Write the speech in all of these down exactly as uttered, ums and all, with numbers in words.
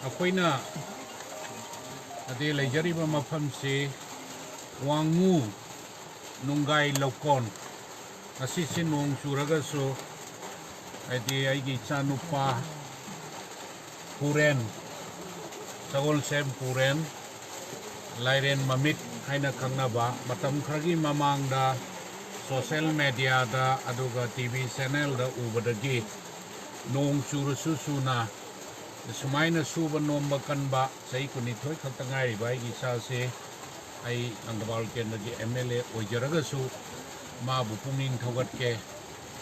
ꯑꯩꯈꯣꯏꯅ ꯍꯥꯏꯗꯤ ꯂꯩꯖꯔꯤꯕ ꯃꯐꯝꯁꯤ ꯋꯥꯡꯉꯨ ꯅꯨꯡꯒꯥꯏ ꯂꯧꯀꯣꯟ꯫ ꯉꯁꯤꯁꯤ ꯅꯣꯡ ꯆꯨꯔꯒꯁꯨ ꯍꯥꯏꯗꯤ ꯑꯩꯒꯤ ꯏꯆꯥꯅꯨꯄꯥ ꯄꯨꯔꯦꯟ, ꯁꯒꯣꯜꯁꯦꯝ ꯄꯨꯔꯦꯟ, ꯂꯥꯏꯔꯦꯟ ꯃꯃꯤꯠ ꯍꯥꯏꯅ ꯈꯪꯅꯕ, ꯃꯇꯝ ꯈꯔꯒꯤ ꯃꯃꯥꯡꯗ social mediaꯗ ꯑꯗꯨꯒ ꯇꯤ ꯚꯤ channelꯗ ꯎꯕꯗꯒꯤ ꯅꯣꯡ ꯆꯨꯔꯁꯨ ꯆꯨꯅ ꯁꯨꯃꯥꯏꯅ ꯁꯨꯕ ꯅꯣꯝꯕ ꯀꯟꯕ ꯆꯍꯤ ꯀꯨꯟꯅꯤꯊꯣꯏ ꯈꯛꯇ ꯉꯥꯏꯔꯤꯕ ꯑꯩꯒꯤ ꯏꯆꯥꯁꯦ ꯑꯩ ꯂꯪꯊꯕꯥꯜ ꯀꯦꯟꯗ꯭ꯔꯒꯤ ꯑꯦꯝ ꯑꯦꯜ ꯑꯦ ꯑꯣꯏꯖꯔꯒꯁꯨ ꯃꯥꯕꯨ ꯄꯨꯛꯅꯤꯡ ꯊꯧꯒꯠꯀꯦ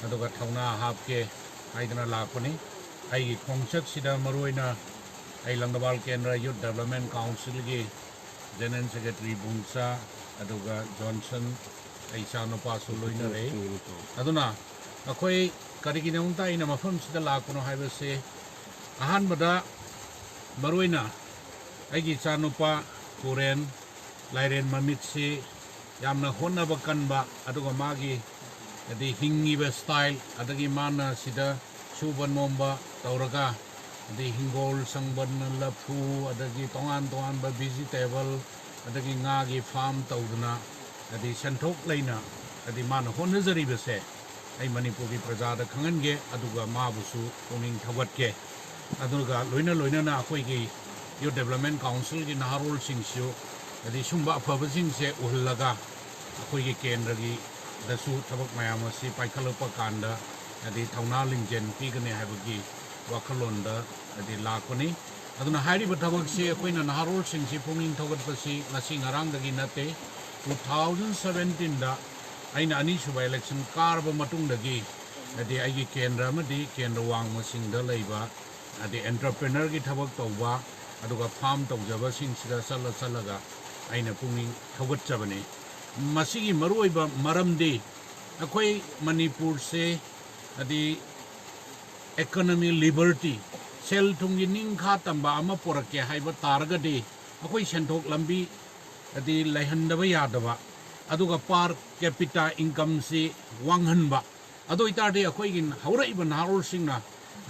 ꯑꯗꯨꯒ ꯊꯧꯅꯥ ꯍꯥꯞꯀꯦ ꯍꯥꯏꯗꯅ ꯂꯥꯛꯄꯅꯤ꯫ ꯑꯩꯒꯤ ꯈꯣꯡꯆꯠꯁꯤꯗ ꯃꯔꯨꯑꯣꯏꯅ ꯑꯩ ꯂꯪꯊꯕꯥꯜ ꯀꯦꯟꯗ꯭ꯔ Youth Development Councilꯒꯤ General Secretary ꯕꯨꯡꯆꯥ ꯑꯗꯨꯒ ꯖꯣꯟꯁꯟ, ꯑꯩ ꯏꯆꯥꯅꯨꯄꯥꯁꯨ ꯂꯣꯏꯅꯔꯦ꯫ ꯑꯗꯨꯅ ꯑꯩꯈꯣꯏ ꯀꯔꯤꯒꯤꯗꯃꯛꯇ ꯑꯩꯅ ꯃꯐꯝꯁꯤꯗ ꯂꯥꯛꯄꯅꯣ ꯍꯥꯏꯕꯁꯦ, ꯑꯍꯥꯟꯕꯗ ꯃꯔꯨꯑꯣꯏꯅ ꯑꯩꯒꯤ ꯏꯆꯥꯅꯨꯄꯥ ꯄꯨꯔꯦꯟ, ꯂꯥꯏꯔꯦꯟ ꯃꯃꯤꯠꯁꯤ ꯌꯥꯝꯅ ꯍꯣꯠꯅꯕ ꯀꯟꯕ, ꯑꯗꯨꯒ ꯃꯥꯒꯤ ꯍꯥꯏꯗꯤ ꯍꯤꯡꯉꯤꯕ style, ꯑꯗꯒꯤ ꯃꯥꯅ ꯁꯤꯗ ꯁꯨꯕ ꯅꯣꯝꯕ ꯇꯧꯔꯒ, ꯑꯗꯩ ꯍꯤꯡꯒꯣꯜ ꯁꯪꯕꯟ, ꯂꯐꯨ, ꯑꯗꯒꯤ ꯇꯣꯉꯥꯟ ꯇꯣꯉꯥꯟꯕ vegetable, ꯑꯗꯒꯤ ꯉꯥꯒꯤ farm ꯇꯧꯗꯨꯅ ꯍꯥꯏꯗꯤ ꯁꯦꯟꯊꯣꯛ ꯂꯩꯅ ꯍꯥꯏꯗꯤ ꯃꯥꯅ ꯍꯣꯠꯅꯖꯔꯤꯕꯁꯦ ꯑꯩ ꯃꯅꯤꯄꯨꯔꯒꯤ ꯄ꯭ꯔꯖꯥꯗ ꯈꯪꯍꯟꯒꯦ, ꯑꯗꯨꯒ ꯃꯥꯕꯨꯁꯨ ꯄꯨꯛꯅꯤꯡ ꯊꯧꯒꯠꯀꯦ꯫ ꯑꯗꯨꯒ ꯂꯣꯏꯅ ꯂꯣꯏꯅꯅ ꯑꯩꯈꯣꯏꯒꯤ Youth Development Councilꯒꯤ ꯅꯍꯥꯔꯣꯜꯁꯤꯡꯁꯨ ꯍꯥꯏꯗꯤ ꯁꯨꯝꯕ ꯑꯐꯕꯁꯤꯡꯁꯦ ꯎꯍꯜꯂꯒ ꯑꯩꯈꯣꯏꯒꯤ ꯀꯦꯟꯗ꯭ꯔꯒꯤꯗꯁꯨ ꯊꯕꯛ ꯃꯌꯥꯝ ꯑꯁꯤ ꯄꯥꯏꯈꯠꯂꯛꯄ ꯀꯥꯟꯗ ꯍꯥꯏꯗꯤ ꯊꯧꯅꯥ ꯂꯤꯡꯖꯦꯜ ꯄꯤꯒꯅꯤ ꯍꯥꯏꯕꯒꯤ ꯋꯥꯈꯜꯂꯣꯟꯗ ꯍꯥꯏꯗꯤ ꯂꯥꯛꯄꯅꯤ꯫ ꯑꯗꯨꯅ ꯍꯥꯏꯔꯤꯕ ꯊꯕꯛꯁꯤ ꯑꯩꯈꯣꯏꯅ ꯅꯍꯥꯔꯣꯜꯁꯤꯡꯁꯤ ꯄꯨꯛꯅꯤꯡ ꯊꯧꯒꯠꯄꯁꯤ ꯉꯁꯤ ꯉꯔꯥꯡꯗꯒꯤ ꯅꯠꯇꯦ꯫ Two thousand seventeenꯗ ꯑꯩꯅ ꯑꯅꯤꯁꯨꯕ election ꯀꯥꯔꯕ ꯃꯇꯨꯡꯗꯒꯤ ꯍꯥꯏꯗꯤ ꯑꯩꯒꯤ ꯀꯦꯟꯗ꯭ꯔ ꯑꯃꯗꯤ ꯀꯦꯟꯗ꯭ꯔ ꯋꯥꯡꯃꯁꯤꯡꯗ ꯂꯩꯕ ꯍꯥꯏꯗꯤ entrepreneurꯒꯤ ꯊꯕꯛ ꯇꯧꯕ ꯑꯗꯨꯒ farm ꯇꯧꯖꯕꯁꯤꯡꯁꯤꯗ ꯆꯠꯂ ꯆꯠꯂꯒ ꯑꯩꯅ ꯄꯨꯛꯅꯤꯡ ꯊꯧꯒꯠꯆꯕꯅꯤ꯫ ꯃꯁꯤꯒꯤ ꯃꯔꯨꯑꯣꯏꯕ ꯃꯔꯝꯗꯤ ꯑꯩꯈꯣꯏ ꯃꯅꯤꯄꯨꯔꯁꯦ ꯍꯥꯏꯗꯤ economy liberty, ꯁꯦꯜ ꯊꯨꯝꯒꯤ ꯅꯤꯡꯈꯥ ꯇꯝꯕ ꯑꯃ ꯄꯨꯔꯛꯀꯦ ꯍꯥꯏꯕ ꯇꯥꯔꯒꯗꯤ ꯑꯩꯈꯣꯏ ꯁꯦꯟꯊꯣꯛ ꯂꯝꯕꯤ ꯍꯥꯏꯗꯤ ꯂꯩꯍꯟꯗꯕ ꯌꯥꯗꯕ, ꯑꯗꯨꯒ per capita incomeꯁꯤ ꯋꯥꯡꯍꯟꯕ, ꯑꯗꯨ ꯑꯣꯏꯇꯥꯔꯗꯤ ꯑꯩꯈꯣꯏꯒꯤ ꯍꯧꯔꯛꯏꯕ ꯅꯍꯥꯔꯣꯜꯁꯤꯡꯅ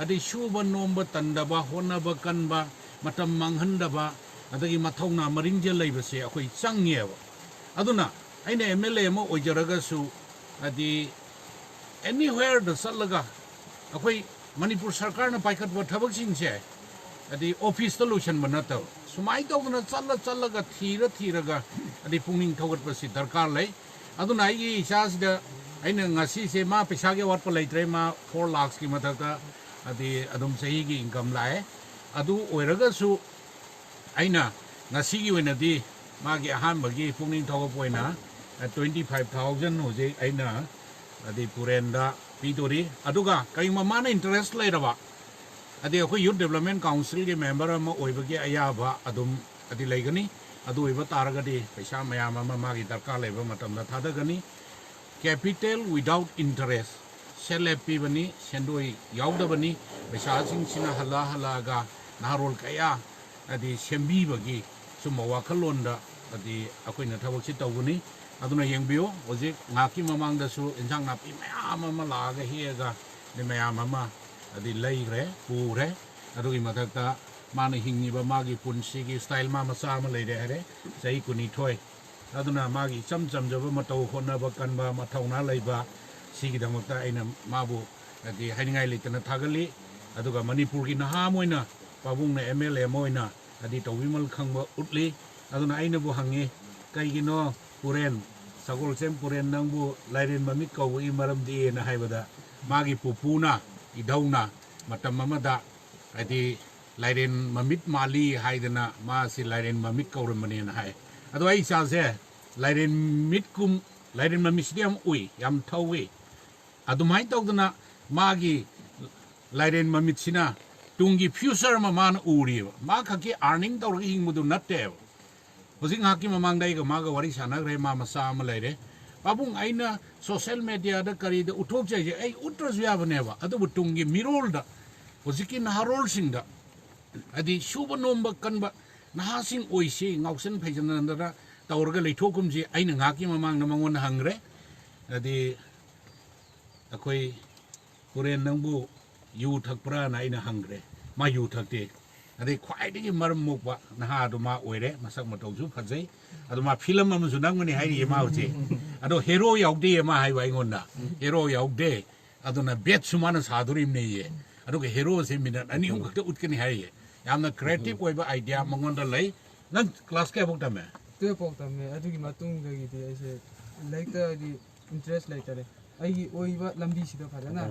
ꯑꯗꯩ ꯁꯨꯕ ꯅꯣꯝꯕ ꯇꯟꯗꯕ, ꯍꯣꯠꯅꯕ ꯀꯟꯕ, ꯃꯇꯝ ꯃꯥꯡꯍꯟꯗꯕ, ꯑꯗꯒꯤ ꯃꯊꯧꯅꯥ ꯃꯔꯤꯡꯖꯦꯜ ꯂꯩꯕꯁꯦ ꯑꯩꯈꯣꯏ ꯆꯪꯉꯦꯕ꯫ ꯑꯗꯨꯅ ꯑꯩꯅ ꯑꯦꯝ ꯑꯦꯜ ꯑꯦ ꯑꯃ ꯑꯣꯏꯖꯔꯒꯁꯨ, ꯍꯥꯏꯗꯤ ꯑꯦꯅꯤꯋꯦꯌꯔꯗ ꯆꯠꯂꯒ ꯑꯩꯈꯣꯏ ꯃꯅꯤꯄꯨꯔ ꯁꯔꯀꯥꯔꯅ ꯄꯥꯏꯈꯠꯄ ꯊꯕꯛꯁꯤꯡꯁꯦ, ꯍꯥꯏꯗꯤ ꯑꯣꯐꯤꯁꯇ ꯂꯣꯏꯁꯤꯟꯕ ꯅꯠꯇꯕ, ꯁꯨꯃꯥꯏꯅ ꯇꯧꯗꯅ ꯆꯠꯂ ꯆꯠꯂꯒ, ꯊꯤꯔ ꯊꯤꯔꯒ, ꯍꯥꯏꯗꯤ ꯄꯨꯛꯅꯤꯡ ꯊꯧꯒꯠꯄꯁꯤ ꯗꯔꯀꯥꯔ ꯂꯩ꯫ ꯑꯗꯨꯅ ꯑꯩꯒꯤ ꯏꯆꯥꯁꯤꯗ ꯑꯩꯅ ꯉꯁꯤꯁꯦ, ꯃꯥ ꯄꯩꯁꯥꯒꯤ ꯑꯋꯥꯠꯄ ꯂꯩꯇ꯭ꯔꯦ, ꯃꯥ ꯐꯣꯔ ꯂꯥꯛꯁꯀꯤ ꯃꯊꯛꯇ ꯍꯥꯏꯗꯤ ꯑꯗꯨꯝ ꯆꯍꯤꯒꯤ ꯏꯟꯀꯝ ꯂꯥꯛꯑꯦ꯫ ꯑꯗꯨ ꯑꯣꯏꯔꯒꯁꯨ ꯑꯩꯅ ꯉꯁꯤꯒꯤ ꯑꯣꯏꯅꯗꯤ ꯃꯥꯒꯤ ꯑꯍꯥꯟꯕꯒꯤ ꯄꯨꯛꯅꯤꯡ ꯊꯧꯒꯠꯄ ꯑꯣꯏꯅ ꯇ꯭ꯋꯦꯟꯇꯤ ꯐꯥꯏꯚ ꯊꯥꯎꯖꯟ ꯍꯧꯖꯤꯛ ꯑꯩꯅ ꯍꯥꯏꯗꯤ ꯄꯨꯔꯦꯟꯗ ꯄꯤꯗꯣꯔꯤ꯫ ꯑꯗꯨꯒ ꯀꯔꯤꯒꯨꯝꯕ ꯃꯥꯅ ꯏꯟꯇꯔꯦꯁ ꯂꯩꯔꯕ, ꯍꯥꯏꯗꯤ ꯑꯩꯈꯣꯏ ꯌꯨꯠ ꯗꯦꯕꯂꯞꯃꯦꯟ ꯀꯥꯎꯟꯁꯤꯜꯒꯤ ꯃꯦꯝꯕꯔ ꯑꯃ ꯑꯣꯏꯕꯒꯤ ꯑꯌꯥꯕ ꯑꯗꯨꯝ ꯍꯥꯏꯗꯤ ꯂꯩꯒꯅꯤ꯫ ꯑꯗꯨ ꯑꯣꯏꯕ ꯇꯥꯔꯒꯗꯤ ꯄꯩꯁꯥ ꯃꯌꯥꯝ ꯑꯃ ꯃꯥꯒꯤ ꯗꯔꯀꯥꯔ ꯂꯩꯕ ꯃꯇꯝꯗ ꯊꯥꯗꯒꯅꯤ꯫ Capital without interest, ꯁꯦꯜ ꯍꯦꯞ ꯄꯤꯕꯅꯤ, ꯁꯦꯟꯗꯣꯏ ꯌꯥꯎꯗꯕꯅꯤ꯫ ꯄꯩꯁꯥꯁꯤꯡꯁꯤꯅ ꯍꯜꯂ ꯍꯜꯂꯛꯑꯒ ꯅꯍꯥꯔꯣꯜ ꯀꯌꯥ ꯍꯥꯏꯗꯤ ꯁꯦꯝꯕꯤꯕꯒꯤ ꯁꯨꯝꯕ ꯋꯥꯈꯜꯂꯣꯟꯗ ꯍꯥꯏꯗꯤ ꯑꯩꯈꯣꯏꯅ ꯊꯕꯛꯁꯤ ꯇꯧꯕꯅꯤ꯫ ꯑꯗꯨꯅ ꯌꯦꯡꯕꯤꯌꯨ, ꯍꯧꯖꯤꯛ ꯉꯥꯏꯍꯥꯛꯀꯤ ꯃꯃꯥꯡꯗꯁꯨ ꯏꯟꯁꯥꯡ ꯅꯥꯄꯤ ꯃꯌꯥꯝ ꯑꯃ ꯂꯥꯛꯑꯒ ꯍꯦꯛꯑꯒ ꯑꯗꯩ ꯃꯌꯥꯝ ꯑꯃ ꯑꯗꯩ ꯂꯩꯈ꯭ꯔꯦ, ꯄꯨꯈ꯭ꯔꯦ꯫ ꯑꯗꯨꯒꯤ ꯃꯊꯛꯇ ꯃꯥꯅ ꯍꯤꯡꯉꯤꯕ ꯃꯥꯒꯤ ꯄꯨꯟꯁꯤꯒꯤ ꯁ꯭ꯇꯥꯏꯜ, ꯃꯥ ꯃꯆꯥ ꯑꯃ ꯂꯩꯔꯦ ꯍꯥꯏꯔꯦ, ꯆꯍꯤ ꯀꯨꯟꯅꯤꯊꯣꯏ꯫ ꯑꯗꯨꯅ ꯃꯥꯒꯤ ꯏꯆꯝ ꯆꯝꯖꯕ ꯃꯇꯧ, ꯍꯣꯠꯅꯕ ꯀꯟꯕ, ꯃꯊꯧꯅꯥ ꯂꯩꯕ, ꯁꯤꯒꯤꯗꯃꯛꯇ ꯑꯩꯅ ꯃꯥꯕꯨ ꯍꯥꯏꯗꯤ ꯍꯥꯏꯅꯤꯡꯉꯥꯏ ꯂꯩꯇꯅ ꯊꯥꯒꯠꯂꯤ꯫ ꯑꯗꯨꯒ ꯃꯅꯤꯄꯨꯔꯒꯤ ꯅꯍꯥ ꯑꯃ ꯑꯣꯏꯅ, ꯄꯥꯕꯨꯡꯅ ꯑꯦꯝ ꯑꯦꯜ ꯑꯦ ꯑꯃ ꯑꯣꯏꯅ ꯍꯥꯏꯗꯤ ꯇꯧꯕꯤꯃꯜ ꯈꯪꯕ ꯎꯠꯂꯤ꯫ ꯑꯗꯨꯅ ꯑꯩꯅꯕꯨ ꯍꯪꯉꯤ, "ꯀꯩꯒꯤꯅꯣ ꯄꯨꯔꯦꯟ, ꯁꯒꯣꯜꯁꯦꯝ ꯄꯨꯔꯦꯟ, ꯅꯪꯕꯨ ꯂꯥꯏꯔꯦꯟ ꯃꯃꯤꯠ ꯀꯧꯕꯒꯤ ꯃꯔꯝꯗꯤ?" ꯍꯥꯏꯅ ꯍꯥꯏꯕꯗ, ꯃꯥꯒꯤ ꯄꯨꯄꯨꯅ, ꯏꯙꯧꯅ ꯃꯇꯝ ꯑꯃꯗ ꯍꯥꯏꯗꯤ ꯂꯥꯏꯔꯦꯟ ꯃꯃꯤꯠ ꯃꯥꯜꯂꯤ ꯍꯥꯏꯗꯅ ꯃꯥꯁꯤ ꯂꯥꯏꯔꯦꯟ ꯃꯃꯤꯠ ꯀꯧꯔꯝꯕꯅꯦꯅ ꯍꯥꯏ꯫ ꯑꯗꯣ ꯑꯩ ꯏꯆꯥꯁꯦ ꯂꯥꯏꯔꯦꯟ ꯃꯤꯠꯀꯨꯝ, ꯂꯥꯏꯔꯦꯟ ꯃꯃꯤꯠꯁꯤꯗꯤ ꯌꯥꯝ ꯎꯏ, ꯌꯥꯝ ꯊꯧꯏ꯫ ꯑꯗꯨꯃꯥꯏꯅ ꯇꯧꯗꯅ ꯃꯥꯒꯤ ꯂꯥꯏꯔꯦꯟ ꯃꯃꯤꯠꯁꯤꯅ ꯇꯨꯡꯒꯤ ꯐ꯭ꯌꯨꯆꯔ ꯑꯃ ꯃꯥꯅ ꯎꯔꯤꯑꯕ꯫ ꯃꯥ ꯈꯛꯀꯤ ꯑꯥꯔꯅꯤꯡ ꯇꯧꯔꯒ ꯍꯤꯡꯕꯗꯨ ꯅꯠꯇꯦꯕ꯫ ꯍꯧꯖꯤꯛ ꯉꯥꯏꯍꯥꯛꯀꯤ ꯃꯃꯥꯡꯗ ꯑꯩꯒ ꯃꯥꯒ ꯋꯥꯔꯤ ꯁꯥꯟꯅꯈ꯭ꯔꯦ, ꯃꯥ ꯃꯆꯥ ꯑꯃ ꯂꯩꯔꯦ꯫ "ꯄꯥꯕꯨꯡ, ꯑꯩꯅ ꯁꯣꯁꯦꯜ ꯃꯦꯗꯤꯌꯥꯗ ꯀꯔꯤꯗ ꯎꯠꯊꯣꯛꯆꯩꯁꯦ ꯑꯩ ꯎꯠꯇ꯭ꯔꯁꯨ ꯌꯥꯕꯅꯦꯕ, ꯑꯗꯨꯕꯨ ꯇꯨꯡꯒꯤ ꯃꯤꯔꯣꯜꯗ, ꯍꯧꯖꯤꯛꯀꯤ ꯅꯍꯥꯔꯣꯜꯁꯤꯡꯗ, ꯍꯥꯏꯗꯤ ꯁꯨꯕ ꯅꯣꯝꯕ ꯀꯟꯕ ꯅꯍꯥꯁꯤꯡ ꯑꯣꯏꯁꯤ, ꯉꯥꯎꯁꯟ ꯐꯩꯖꯟꯅꯗꯅ ꯇꯧꯔꯒ ꯂꯩꯊꯣꯛꯀꯨꯝꯁꯤ?" ꯑꯩꯅ ꯉꯥꯏꯍꯥꯛꯀꯤ ꯃꯃꯥꯡꯗ ꯃꯉꯣꯟꯗ ꯍꯪꯈ꯭ꯔꯦ꯫ ꯍꯥꯏꯗꯤ ꯑꯩꯈꯣꯏ ꯄꯨꯔꯦꯟ, ꯅꯪꯕꯨ ꯌꯨ ꯊꯛꯄ꯭ꯔꯥꯅ ꯑꯩꯅ ꯍꯪꯈ꯭ꯔꯦ꯫ ꯃꯥ ꯌꯨ ꯊꯛꯇꯦ꯫ ꯑꯗꯩ ꯈ꯭ꯋꯥꯏꯗꯒꯤ ꯃꯔꯝ ꯃꯣꯛꯄ ꯅꯍꯥ ꯑꯗꯨ ꯃꯥ ꯑꯣꯏꯔꯦ, ꯃꯁꯛ ꯃꯇꯧꯁꯨ ꯐꯖꯩ꯫ ꯑꯗꯣ ꯃꯥ ꯐꯤꯂꯝ ꯑꯃꯁꯨ ꯅꯝꯒꯅꯤ ꯍꯥꯏꯔꯤꯌꯦ ꯃꯥ ꯍꯧꯖꯤꯛ꯫ ꯑꯗꯣ ꯍꯦꯔꯣ ꯌꯥꯎꯗꯦꯌꯦ ꯃꯥ ꯍꯥꯏꯕ ꯑꯩꯉꯣꯟꯗ꯫ ꯍꯦꯔꯣ ꯌꯥꯎꯗꯦ꯫ ꯑꯗꯨꯅ ꯕꯦꯠꯁꯨ ꯃꯥꯅ ꯁꯥꯗꯣꯔꯤꯕꯅꯦꯌꯦ꯫ ꯑꯗꯨꯒ ꯍꯦꯔꯣꯁꯦ ꯃꯤꯅꯠ ꯑꯅꯤ ꯑꯍꯨꯝ ꯈꯛꯇ ꯎꯠꯀꯅꯤ ꯍꯥꯏꯔꯤꯌꯦ꯫ ꯌꯥꯝꯅ ꯀ꯭ꯔꯤꯌꯦꯇꯤꯞ ꯑꯣꯏꯕ ꯑꯥꯏꯗꯤꯌꯥ ꯃꯉꯣꯟꯗ ꯂꯩ꯫ ꯅꯪ ꯀ꯭ꯂꯥꯁ ꯀꯌꯥꯐꯥꯎ ꯇꯝꯃꯦ? ꯇꯨꯌꯦꯜꯞ ꯐꯥꯎ ꯇꯝꯃꯦ꯫ ꯑꯗꯨꯒꯤ ꯃꯇꯨꯡꯗꯒꯤꯗꯤ ꯑꯩꯁꯦ ꯂꯥꯏꯔꯤꯛꯇ ꯍꯥꯏꯗꯤ ꯏꯟꯇꯔꯦꯁ ꯂꯩꯇꯔꯦ꯫ ꯑꯩꯒꯤ ꯑꯣꯏꯕ ꯂꯝꯕꯤꯁꯤꯗ ꯐꯖꯅ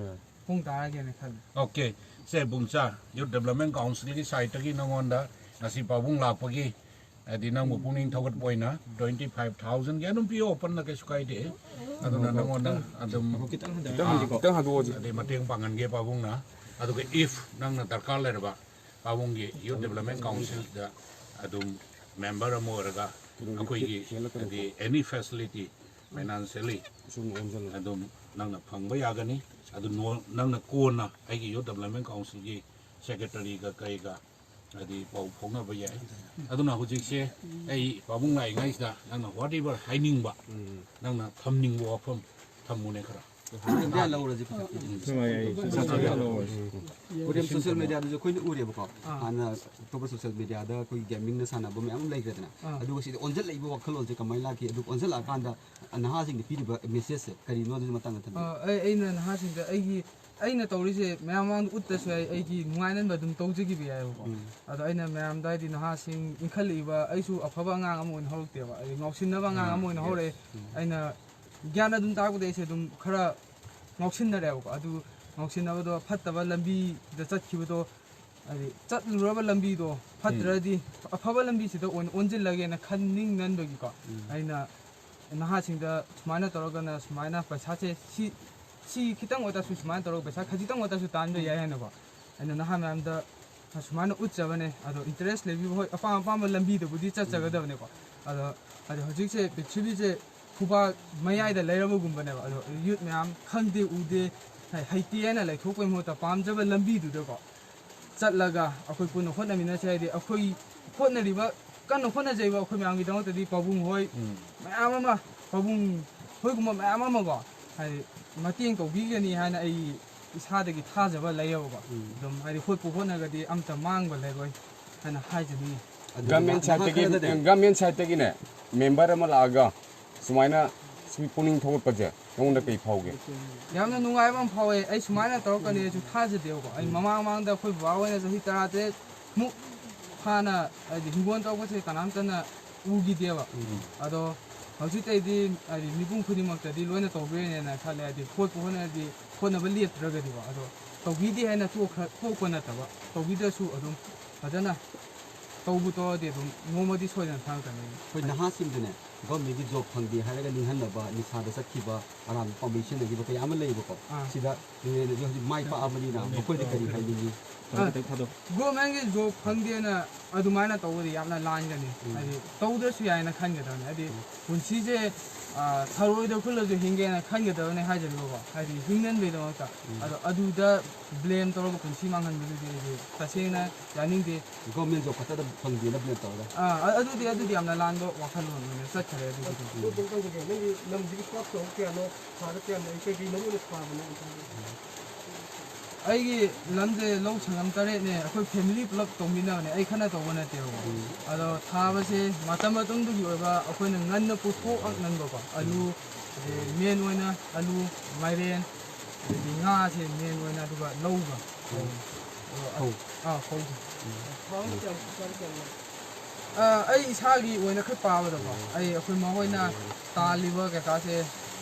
ꯈꯣꯡ ꯇꯥꯔꯒꯦꯅ ꯈꯜꯂꯦ꯫ ꯑꯣꯀꯦ꯫ ꯁꯦ ꯕꯨꯡꯆꯥ, ꯌꯨꯠ ꯗꯦꯕꯂꯞꯃꯦꯟ ꯀꯥꯎꯟꯁꯤꯜꯒꯤ ꯁꯥꯏꯠꯇꯒꯤ ꯅꯉꯣꯟꯗ ꯉꯁꯤ ꯄꯥꯕꯨꯡ ꯂꯥꯛꯄꯒꯤ ꯍꯥꯏꯗꯤ ꯅꯪꯕꯨ ꯄꯨꯛꯅꯤꯡ ꯊꯧꯒꯠꯄ ꯑꯣꯏꯅ ꯇ꯭ꯋꯦꯟꯇꯤ ꯐꯥꯏꯚ ꯊꯥꯎꯖꯟꯒꯤ ꯑꯗꯨꯝ ꯄꯤꯌꯣ, ꯑꯣꯄꯟꯅ ꯀꯩꯁꯨ ꯀꯥꯏꯗꯦ꯫ ꯑꯗꯨꯅ ꯅꯉꯣꯟꯗ ꯑꯗꯨꯝ ꯈꯤꯇꯪ ꯍꯟꯗꯣꯛꯑꯣꯁꯦ꯫ ꯑꯗꯩ ꯃꯇꯦꯡ ꯄꯥꯡꯍꯟꯒꯦ ꯄꯥꯕꯨꯡꯅ꯫ ꯑꯗꯨꯒ ꯏꯐ ꯅꯪꯅ ꯗꯔꯀꯥꯔ ꯂꯩꯔꯕ ꯄꯥꯕꯨꯡꯒꯤ ꯌꯨꯠ ꯗꯦꯕꯂꯞꯃꯦꯟ ꯀꯥꯎꯟꯁꯤꯜꯗ ꯑꯗꯨꯝ ꯃꯦꯝꯕꯔ ꯑꯃ ꯑꯣꯏꯔꯒ ꯑꯩꯈꯣꯏꯒꯤ ꯍꯥꯏꯗꯤ ꯑꯦꯅꯤ ꯐꯦꯁꯤꯂꯤꯇꯤ ꯐꯥꯏꯅꯥꯟꯁꯤꯌꯦꯜꯂꯤ ꯑꯗꯨꯝ ꯅꯪꯅ ꯐꯪꯕ ꯌꯥꯒꯅꯤ꯫ ꯑꯗꯨ ꯅꯣ- ꯅꯪꯅ ꯀꯣꯟꯅ ꯑꯩꯒꯤ ꯌꯨꯠ ꯗꯦꯕꯂꯞꯃꯦꯟ ꯀꯥꯎꯟꯁꯤꯜꯒꯤ ꯁꯦꯀ꯭ꯔꯦꯇꯔꯤꯒ ꯀꯩꯒ ꯍꯥꯏꯗꯤ ꯄꯥꯎ ꯐꯥꯎꯅꯕ ꯌꯥꯏ꯫ ꯑꯗꯨꯅ ꯍꯧꯖꯤꯛꯁꯦ ꯑꯩ ꯄꯥꯕꯨꯡ ꯂꯥꯛꯏꯉꯩꯁꯤꯗ ꯅꯪꯅ ꯋꯥꯠ ꯑꯦꯚꯔ ꯍꯥꯏꯅꯤꯡꯕ ꯅꯪꯅ ꯊꯝꯅꯤꯡꯕ ꯋꯥꯐꯝ ꯊꯝꯃꯨꯅꯦ ꯈꯔ꯫ ꯃꯦꯗꯤꯌꯥ ꯂꯧꯔꯁꯤ ꯐꯖꯅ꯫ ꯎꯔꯦꯝ ꯁꯣꯁꯤꯌꯦꯜ ꯃꯦꯗꯤꯌꯥꯗꯁꯨ ꯑꯩꯈꯣꯏꯅ ꯎꯔꯦꯕꯀꯣ꯫ ꯍꯥꯟꯅ ꯑꯇꯣꯞꯄ ꯁꯣꯁꯤꯌꯦꯜ ꯃꯦꯗꯤꯌꯥꯗ ꯑꯩꯈꯣꯏ ꯒꯦꯃꯤꯡꯅ ꯁꯥꯟꯅꯕ ꯃꯌꯥꯝ ꯑꯃ ꯂꯩꯈ꯭ꯔꯦꯗꯅ꯫ ꯑꯥ꯫ ꯑꯗꯨꯒ ꯁꯤꯗ ꯑꯣꯟꯁꯤꯜꯂꯛꯏꯕ ꯋꯥꯈꯜꯂꯣꯟꯁꯦ ꯀꯃꯥꯏꯅ ꯂꯥꯛꯈꯤ? ꯑꯗꯨꯒ ꯑꯣꯟꯁꯤꯜꯂꯛꯑꯀꯥꯟꯗ ꯅꯍꯥꯁꯤꯡꯗ ꯄꯤꯔꯤꯕ ꯃꯦꯁꯦꯖꯁꯦ ꯀꯔꯤꯅꯣ ꯑꯗꯨꯒꯤ ꯃꯇꯥꯡꯗ ꯊꯝꯕꯤꯌꯨ꯫ ꯑ, ꯑꯩ ꯑꯩꯅ ꯅꯍꯥꯁꯤꯡꯗ ꯑꯩꯒꯤ ꯑꯩꯅ ꯇꯧꯔꯤꯁꯦ ꯃꯌꯥꯝ ꯃꯃꯥꯡꯗ ꯎꯠꯇ꯭ꯔꯁꯨ ꯌꯥꯏ, ꯑꯩꯒꯤ ꯅꯨꯡꯉꯥꯏꯅꯕ ꯑꯗꯨꯝ ꯇꯧꯖꯈꯤꯕ ꯌꯥꯏꯑꯕꯀꯣ꯫ ꯎꯝ꯫ ꯑꯗꯣ ꯑꯩꯅ ꯃꯌꯥꯝꯗ ꯍꯥꯏꯗꯤ ꯅꯍꯥꯁꯤꯡ ꯏꯟꯈꯠꯂꯛꯏꯕ, ꯑꯩꯁꯨ ꯑꯐꯕ ꯑꯉꯥꯡ ꯑꯃ ꯑꯣꯏꯅ ꯍꯧꯔꯛꯇꯦꯕ, ꯑꯩ ꯉꯥꯎꯁꯤꯟꯅꯕ ꯑꯉꯥꯡ ꯑꯃ ꯑꯣꯏꯅ ꯍꯧꯔꯛꯑꯦ꯫ ꯑꯩꯅ ꯒ꯭ꯌꯥꯟ ꯑꯗꯨꯝ ꯇꯥꯛꯄꯗ ꯑꯩꯁꯦ ꯑꯗꯨꯝ ꯈꯔ ꯉꯥꯎꯁꯤꯟꯅꯔꯦꯕꯀꯣ꯫ ꯑꯗꯨ ꯉꯥꯎꯁꯤꯟꯅꯕꯗꯣ, ꯐꯠꯇꯕ ꯂꯝꯕꯤꯗ ꯆꯠꯈꯤꯕꯗꯣ, ꯍꯥꯏꯗꯤ ꯆꯠꯂꯨꯔꯕ ꯂꯝꯕꯤꯗꯣ ꯐꯠꯇ꯭ꯔꯗꯤ ꯑꯐꯕ ꯂꯝꯕꯤꯁꯤꯗ ꯑꯣꯏꯅ ꯑꯣꯟꯁꯤꯜꯂꯒꯦꯅ ꯈꯟꯅꯤꯡꯃꯟꯕꯒꯤꯀꯣ꯫ ꯑꯩꯅ ꯅꯍꯥꯁꯤꯡꯗ ꯁꯨꯃꯥꯏꯅ ꯇꯧꯔꯒꯅ ꯁꯨꯃꯥꯏꯅ ꯄꯩꯁꯥꯁꯦ ꯁꯤ ꯁꯤ ꯈꯤꯇꯪ ꯑꯣꯏꯇꯥꯁꯨ ꯁꯨꯃꯥꯏꯅ ꯇꯧꯔꯒ ꯄꯩꯁꯥ ꯈꯖꯤꯛꯇꯪ ꯑꯣꯏꯇꯥꯁꯨ ꯇꯥꯟꯕ ꯌꯥꯏ ꯍꯥꯏꯅꯀꯣ꯫ ꯑꯩꯅ ꯅꯍꯥ ꯃꯌꯥꯝꯗ ꯁꯨꯃꯥꯏꯅ ꯎꯠꯆꯕꯅꯦ꯫ ꯑꯗꯣ ꯏꯟꯇꯔꯦꯁ ꯂꯩꯕꯤꯕ, ꯍꯣꯏ, ꯑꯄꯥꯝ ꯑꯄꯥꯝꯕ ꯂꯝꯕꯤꯗꯕꯨꯗꯤ ꯆꯠꯆꯒꯗꯕꯅꯦꯀꯣ꯫ ꯑꯗꯣ ꯍꯥꯏꯗꯤ ꯍꯧꯖꯤꯛꯁꯦ ꯄ꯭ꯔꯤꯊꯤꯕꯤꯁꯦ ꯈꯨꯕꯥꯛ ꯃꯌꯥꯏꯗ ꯂꯩꯔꯕꯒꯨꯝꯕꯅꯦꯕ꯫ ꯑꯗꯣ ꯌꯨꯠ ꯃꯌꯥꯝ ꯈꯪꯗꯦ ꯎꯗꯦ, ꯍꯩ- ꯍꯩꯇꯦ ꯍꯥꯏꯅ ꯂꯩꯊꯣꯛꯄꯩ ꯃꯍꯨꯠꯇ ꯄꯥꯝꯖꯕ ꯂꯝꯕꯤꯗꯨꯗꯀꯣ ꯆꯠꯂꯒ ꯑꯩꯈꯣꯏ ꯄꯨꯟꯅ ꯍꯣꯠꯅꯃꯤꯟꯅꯁꯦ꯫ ꯍꯥꯏꯗꯤ ꯑꯩꯈꯣꯏ ꯍꯣꯠꯅꯔꯤꯕ, ꯀꯟꯅ ꯍꯣꯠꯅꯖꯩꯕ ꯑꯩꯈꯣꯏ ꯃꯌꯥꯝꯒꯤꯗꯃꯛꯇꯗꯤ ꯄꯥꯕꯨꯡ ꯍꯣꯏ ꯃꯌꯥꯝ ꯑꯃ, ꯄꯥꯕꯨꯡ ꯍꯣꯏꯒꯨꯝꯕ ꯃꯌꯥꯝ ꯑꯃꯀꯣ ꯍꯥꯏꯗꯤ ꯃꯇꯦꯡ ꯇꯧꯕꯤꯒꯅꯤ ꯍꯥꯏꯅ ꯑꯩ ꯏꯁꯥꯗꯒꯤ ꯊꯥꯖꯕ ꯂꯩꯌꯦꯕꯀꯣ꯫ ꯎꯝ꯫ ꯑꯗꯨꯝ ꯍꯥꯏꯗꯤ ꯍꯣꯠꯄꯨ ꯍꯣꯠꯅꯔꯒꯗꯤ ꯑꯝꯇ ꯃꯥꯡꯕ ꯂꯩꯔꯣꯏ ꯍꯥꯏꯅ ꯍꯥꯏꯖꯅꯤꯡꯉꯤ꯫ ꯑꯗꯨ ꯒꯃꯦꯟ ꯅꯍꯥ ꯁꯥꯏꯠꯇꯒꯤ, ꯈꯔꯗꯗꯤ ꯒꯃꯦꯟ ꯁꯥꯏꯠꯇꯒꯤꯅꯦ, ꯃꯦꯝꯕꯔ ꯑꯃ ꯂꯥꯛꯑꯒ ꯁꯨꯃꯥꯏꯅ ꯁꯤ ꯄꯨꯛꯅꯤꯡ ꯊꯧꯒꯠꯄꯁꯦ ꯅꯉꯣꯟꯗ ꯀꯩ ꯐꯥꯎꯒꯦ? ꯌꯥꯝꯅ ꯅꯨꯡꯉꯥꯏꯕ ꯑꯃ ꯐꯥꯎꯋꯦ꯫ ꯑꯩ ꯁꯨꯃꯥꯏꯅ ꯇꯧꯔꯛꯀꯅꯤ ꯑꯩꯁꯨ ꯊꯥꯖꯗꯦꯕꯀꯣ꯫ ꯑꯩ ꯎꯝ꯫ ꯃꯃꯥꯡ ꯃꯃꯥꯡꯗ ꯑꯩꯈꯣꯏ ꯕꯕꯥ ꯍꯣꯏꯅ ꯆꯍꯤ ꯇꯔꯥꯇꯔꯦꯠ ꯃꯨꯛ ꯐꯥꯅ ꯍꯥꯏꯗꯤ ꯍꯤꯡꯒꯣꯜ ꯇꯧꯕꯁꯦ ꯀꯅꯥꯝꯇꯅ ꯎꯈꯤꯗꯦꯕ꯫ ꯎꯝ꯫ ꯑꯗꯣ ꯍꯧꯖꯤꯛꯇꯩꯗꯤ ꯍꯥꯏꯗꯤ ꯃꯤꯄꯨꯝ ꯈꯨꯗꯤꯡꯃꯛꯇꯗꯤ ꯂꯣꯏꯅ ꯇꯧꯕꯤꯔꯅꯦꯅ ꯈꯜꯂꯦ꯫ ꯍꯥꯏꯗꯤ ꯍꯣꯠꯄꯨ ꯍꯣꯠꯅꯔꯗꯤ ꯍꯣꯠꯅꯕ ꯂꯦꯞꯇ꯭ꯔꯒꯗꯤꯀꯣ꯫ ꯑꯗꯣ ꯇꯧꯕꯤꯗꯦ ꯍꯥꯏꯅ ꯇꯣꯛꯈ꯭ꯔ-, ꯇꯣꯛꯄ ꯅꯠꯇꯕ, ꯇꯧꯕꯤꯗ꯭ꯔꯁꯨ ꯑꯗꯨꯝ ꯐꯖꯅ ꯇꯧꯕꯨ ꯇꯧꯔꯗꯤ ꯑꯗꯨꯝ ꯅꯣꯡꯃꯗꯤ ꯁꯣꯏꯗꯅ ꯊꯥꯔꯛꯀꯅꯤ꯫ ꯑꯩꯈꯣꯏ ꯅꯍꯥꯁꯤꯡꯗꯅꯦ, ꯒꯚꯔꯟꯃꯦꯟꯒꯤ ꯖꯣꯕ ꯐꯪꯗꯦ ꯍꯥꯏꯔꯒ ꯅꯤꯡꯍꯟꯅꯕ, ꯅꯤꯁꯥꯗ ꯆꯠꯈꯤꯕ, ꯑꯔꯥꯟꯕ ꯄꯥꯝꯕꯩ ꯁꯤꯖꯤꯟꯅꯈꯤꯕ ꯀꯌꯥ ꯑꯃ ꯂꯩꯌꯦꯕꯀꯣ꯫ ꯑꯥ꯫ ꯁꯤꯗ ꯅꯤꯔꯦꯟꯅꯗꯤ ꯍꯧꯖꯤꯛ ꯃꯥꯏ ꯄꯥꯛꯑꯕꯅꯤꯅ ꯃꯈꯣꯏꯗ ꯀꯔꯤ ꯍꯥꯏꯅꯤꯡꯉꯤ? ꯑꯥ, ꯒꯣꯔꯃꯦꯟꯒꯤ ꯖꯣꯕ ꯐꯪꯗꯦꯅ ꯑꯗꯨꯃꯥꯏꯅ ꯇꯧꯕꯗꯤ ꯌꯥꯝꯅ ꯂꯥꯟꯒꯅꯤ꯫ ꯎꯝ꯫ ꯍꯥꯏꯗꯤ ꯇꯧꯗ꯭ꯔꯁꯨ ꯌꯥꯏꯅ ꯈꯟꯒꯗꯕꯅꯤ꯫ ꯍꯥꯏꯗꯤ ꯎꯝ꯫ ꯄꯨꯟꯁꯤꯁꯦ, ꯑꯥ, ꯊꯔꯣꯏꯗ ꯈꯨꯜꯂꯁꯨ ꯍꯤꯡꯒꯦꯅ ꯈꯟꯒꯗꯕꯅꯤ ꯍꯥꯏꯖꯔꯤꯕꯀꯣ꯫ ꯍꯥꯏꯗꯤ ꯍꯤꯡꯅꯟꯕꯩꯗꯃꯛꯇ꯫ ꯎꯝ꯫ ꯑꯗꯣ ꯑꯗꯨꯗ ꯕ꯭ꯂꯦꯝ ꯇꯧꯔꯒ ꯄꯨꯟꯁꯤ ꯃꯥꯡꯍꯟꯕꯗꯨꯗꯤ ꯑꯩꯗꯤ ꯇꯁꯦꯡꯅ ꯌꯥꯅꯤꯡꯗꯦ꯫ ꯒꯣꯔꯃꯦꯟ ꯖꯣꯕ ꯈꯛꯇꯗ ꯐꯪꯗꯦꯅ ꯕ꯭ꯂꯦꯝ ꯇꯧꯔꯒ꯫ ꯑꯥ, ꯑ-, ꯑꯗꯨꯗꯤ, ꯑꯗꯨꯗꯤ ꯌꯥꯝꯅ ꯂꯥꯟꯕ ꯋꯥꯈꯜꯂꯣꯟ ꯑꯣꯏꯅ ꯆꯠꯈ꯭ꯔꯦ ꯑꯗꯨꯒꯤꯗꯤ꯫ ꯑꯗꯨ ꯀꯩꯅꯣ ꯇꯧꯖꯒꯦ, ꯅꯪꯒꯤ ꯂꯝꯁꯤꯒꯤ ꯄꯣꯠ ꯆꯩ ꯀꯌꯥꯅꯣ, ꯊꯥꯗ ꯀꯌꯥꯅꯣ, ꯀꯩ ꯀꯩ ꯃꯔꯨ ꯑꯣꯏꯅ ꯊꯥꯕꯅꯣ? ꯑꯩꯒꯤ ꯂꯝꯁꯦ ꯂꯧ ꯁꯪꯉꯝ ꯇꯔꯦꯠꯅꯦ, ꯑꯩꯈꯣꯏ ꯐꯦꯃꯤꯂꯤ ꯄꯨꯂꯞ ꯇꯧꯃꯤꯟꯅꯕꯅꯦ, ꯑꯩ ꯈꯛꯅ ꯇꯧꯕ ꯅꯠꯇꯦꯕꯀꯣ꯫ ꯎꯝ꯫ ꯑꯗꯣ ꯊꯥꯕꯁꯦ ꯃꯇꯝ ꯃꯇꯝꯗꯨꯒꯤ ꯑꯣꯏꯕ ꯑꯩꯈꯣꯏꯅ ꯉꯟꯅ ꯄꯨꯊꯣꯛꯂꯛꯅꯤꯡꯕꯀꯣ, ꯑꯂꯨ, ꯑꯗꯩ ꯃꯦꯟ ꯑꯣꯏꯅ ꯑꯂꯨ, ꯃꯥꯏꯔꯦꯟ, ꯑꯗꯒꯤ ꯉꯥꯁꯦ ꯃꯦꯟ ꯑꯣꯏꯅ, ꯑꯗꯨꯒ ꯂꯧꯒ꯫ ꯎꯝ꯫ ꯑꯗꯣ, ꯐꯧ꯫ ꯑꯥ, ꯐꯧꯁꯦ꯫ ꯎꯝ꯫ ꯑꯥ, ꯑꯩ ꯏꯁꯥꯒꯤ ꯑꯣꯏꯅ ꯈꯔ ꯄꯥꯕꯗꯀꯣ, ꯑꯩ, ꯑꯩꯈꯣꯏ ꯃꯈꯣꯏꯅ ꯇꯥꯜꯂꯤꯕ ꯀꯩꯀꯥꯁꯦ,